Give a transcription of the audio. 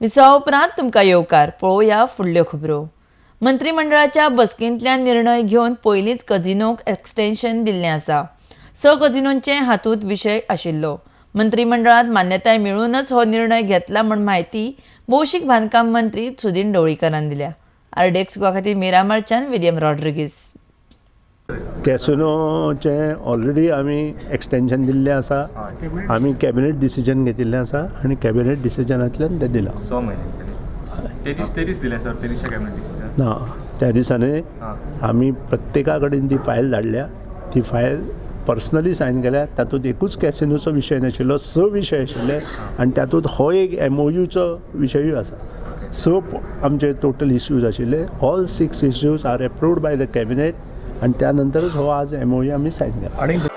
विसवा उपरांत तुमकां येवकार. पळोवया फुडल्यो खबरो. मंत्रीमंडळाच्या बसकेंतल्यान निर्णय घेवन पयलींच कझिनोक एक्सटेन्शन दिल्लें आसा. 6 कझिनोंचे हातूंत विशय आशिल्लो. मंत्रीमंडळांत मान्यताय मेळूनच हो निर्णय घेतला म्हूण म्हायती भौशीक बांदकाम मंत्री सुदिन ढवळीकारान दिल्या. आरडीएक्स गोवा खातीर मिरामारच्यान विलियम रॉड्रिगीस. कॅसिनोचें ऑलरेडी आमी एक्सटेन्शन दिल्लें आसा. आमी कॅबिनेट डिसिजन घेतिल्लें आसा आनी कॅबिनेट डिसिजनांतल्यान तें दिलां. 6 म्हयने ते दीस दिले सर, ते दिसा कॅबिनेट डिसिजन ना, त्या दिसांनी आमी प्रत्येका कडेन ती फायल धाडल्या. ती फायल पर्सनली सायन केल्या. तातूंत एकूच कॅसिनोचो विशय नाशिल्लो, 6 विशय आशिल्ले आनी तातूंत हो एक एमओयूचो विशयूय आसा. 6 आमचे टोटल इश्यूज आशिल्ले. All 6 issues are approved by the cabinet आनी त्या नंतरच हो आज एमओयू आमी सायन केला.